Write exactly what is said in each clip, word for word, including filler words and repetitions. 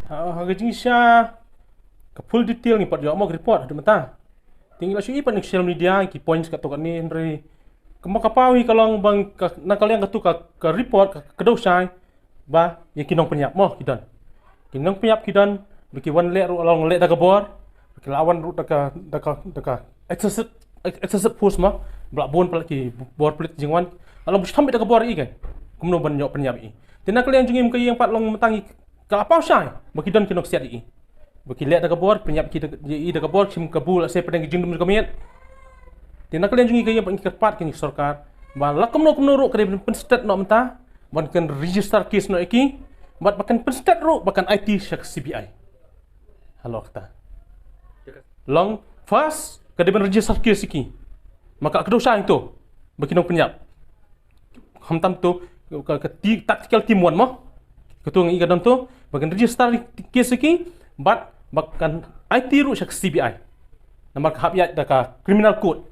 Ha ka jingïasha ka full detail ngi pat ïoh mo ka report haduh mynta. Te ngi la shu i pat na social media ki points katto katne, hynrei kumba ka paw hi ka long ba nangta ka liang katto ka report ka kdew shai ba ïa ki nongpynïap mo ki don. Ki nongpynïap ki don ba ki wan leh ruh long leh da ka bor, ki la wan ruh da ka, da ka, da ka excessive, excessive force mo, ba la bun palat ki bor pulit jingwan. Ka long ba shu thom beit da ka bor ïa i, kumno ban ïoh pynïap ïa i. Te na ka liang jong ngi kum ka ïing pat long mynta ngi, ka la paw shai ba ki don ki nongsiat ïa i, ba ki leh da ka bor, pynïap ïa i da ka bor, shim kabu lehse pdeng ki jingdum jong ka miet. Te na ka liang jong ngi ka ïing pat ngi kyrpad ïa ka sorkar ba la kumno kumno ruh ka dei ban pynsted noh mynta, ban kan register case noh ïa ki, bad ba kan pynsted ruh ba kan aiti sha ka C B I. Halor kata, long first ka dei ban register case ïa ki. Ma ka kdew shai to ba ki nongpynïap. Khamtam to ka, ka ti-, tactical team one mo. Kato ngi ka don to ba kan register case ïa ki, bad ba kan aiti ruh sha ka C B I. Namar ka hap ïaid da ka criminal code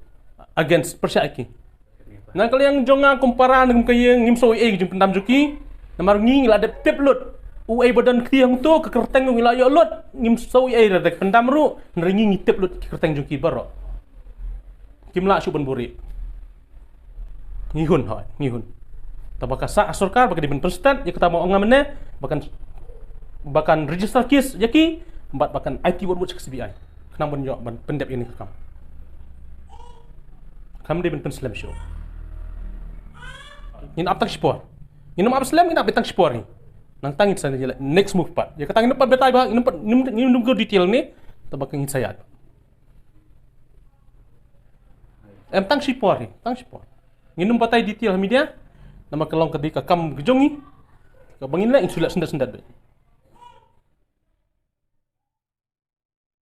against pyrshah ïa ki. Na ka liang jong nga kum para na kum ka ïing ngim sngew ei ei ka jingpyndam jong ki. Namar ngi ngi la dep tip lut. Uei ba don kti hangto ka kyrteng ngi la ïoh lut. Ngim sngew ei ei da ka pyndam ruh. Hynrei ngi ngi tip lut ki kyrteng jong ki baroh. Kim lah shuh ban buhrieh. Ngi hun hoi, ngi hun. Te ba ka sah sorkar ba ka dei ban pynsted ïa kata ba ong nga mynne, ba kan, ba kan register case ïa ki, bad ba kan aiti wut wut sha ka C B I. Khnang ban ïoh ban pyndep ïa kane ka kam. Kam dei ban pynslem shuh. Ngin ap tang shipor. Ngin ap slem, ngin ap tang shipor ngi. Nangta ngin sa ïa next move pat. Ïa kata ngin ap pat batai ba, ngin ap pat, ngin, ngin ap go detail ne, te ba ka ngin sa ïaid. Em tang shipor hi, tang shipor. Ngin ym batai detail ha media. Namar ka long ka dei ka kam ka jong ngi. Kaba ngin leh ngin shu leh syndet syndet beit.